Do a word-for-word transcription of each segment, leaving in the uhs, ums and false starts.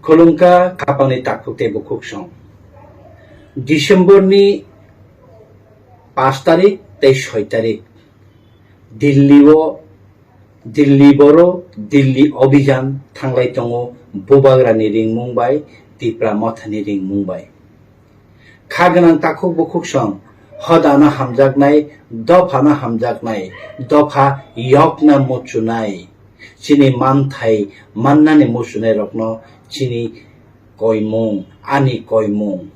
Khulumkha khapangni takhuk tei bukhuksong. December ni pash tarik tei soi tarik Delhi o, Delhi boro Delhi Abhijan thanglai tongo Bubagrani ringmung bai, Tipra Mothani ringmung bai. Kha gwnang takhuk bukhuksong, hodano hamjaknai, dophano hamjaknai, dopha yokna muchunai, chini manthai mannani muchunai rokno chini koimung, ani koimung.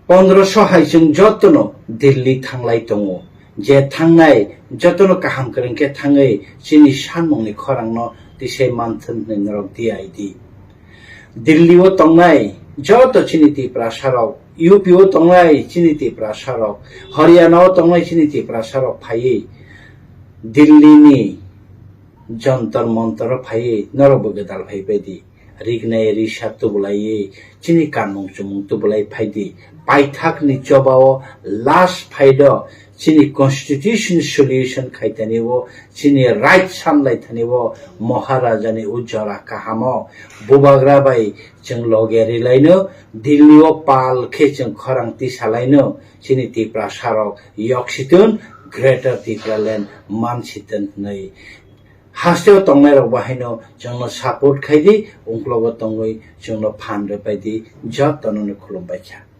Pondroso hai chwng jotono Delhi thanglai tongo. Je thangnai jotono kaham kwrwng khe thangwi chini sanmungni khorangno tisai manthun hwnwi norok di ai di. Delhi o tongnai joto chini Tiprasa rok, U P o tongnai chini Tiprasa rok, Haryana o tongnai chini Tiprasa rok phaiwi Delhi ni Jantar Mantar o phaiwi norok bo gwdal phai bai di. Rignai risa tubulaiwi chini kanmung chumung tubulai phai di. Paithak ni choba o last fight o chini constitution solution khai thani o, chini right sanlai thani o, Maharaja ni o jora kaham o Bubagra bai chwng loge rilaino, Delhi o pal khe chwng khorang tisalaino, chini Tiprasa rok yoksitun, Greater Tipraland mansitun hwnwi. Hasteo tongnai rok bo haino chwngno support khai di, ungklogo tongwi chwngno phan rwpai di, jotono no khulumbai kha.